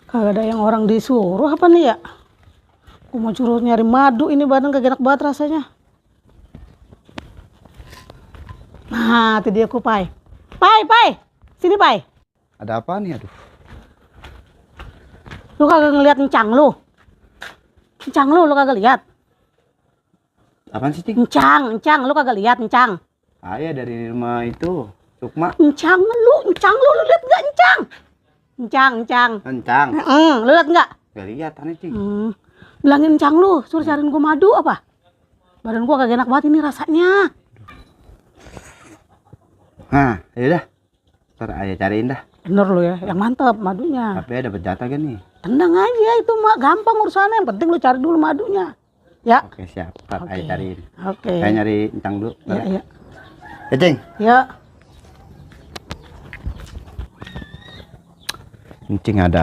Kagak ada yang orang disuruh apa nih ya? Aku mau suruh nyari madu, ini badan kagak enak banget rasanya. Nah, itu dia ku, Pai. Pai. Sini, Pai. Ada apa nih? Aduh. Lu kagak ngeliat encang lu? Encang lu kagak lihat? Apaan sih, Cing? Encang, lu kagak lihat encang? Ayah dari rumah itu, Sukma. Encang lu lihat nggak encang? Encang. Kencang. Lu lihat nggak? Gak lihat aneh, Cing. Bilangin encang lu, suruh cariin gua madu apa? Badan gua kagak enak banget ini rasanya. Nah, yaudah. Ntar ayah cariin dah. Bener lu ya, yang mantep madunya. Tapi ada jatah kan nih? Tenang aja, itu mah gampang urusannya. Yang penting lu cari dulu madunya. Ya. Oke, siap. Ntar Oke. ayah cariin. Oke. Saya nyari encang dulu. Iya. Ya, Cing. Ya. Encing ada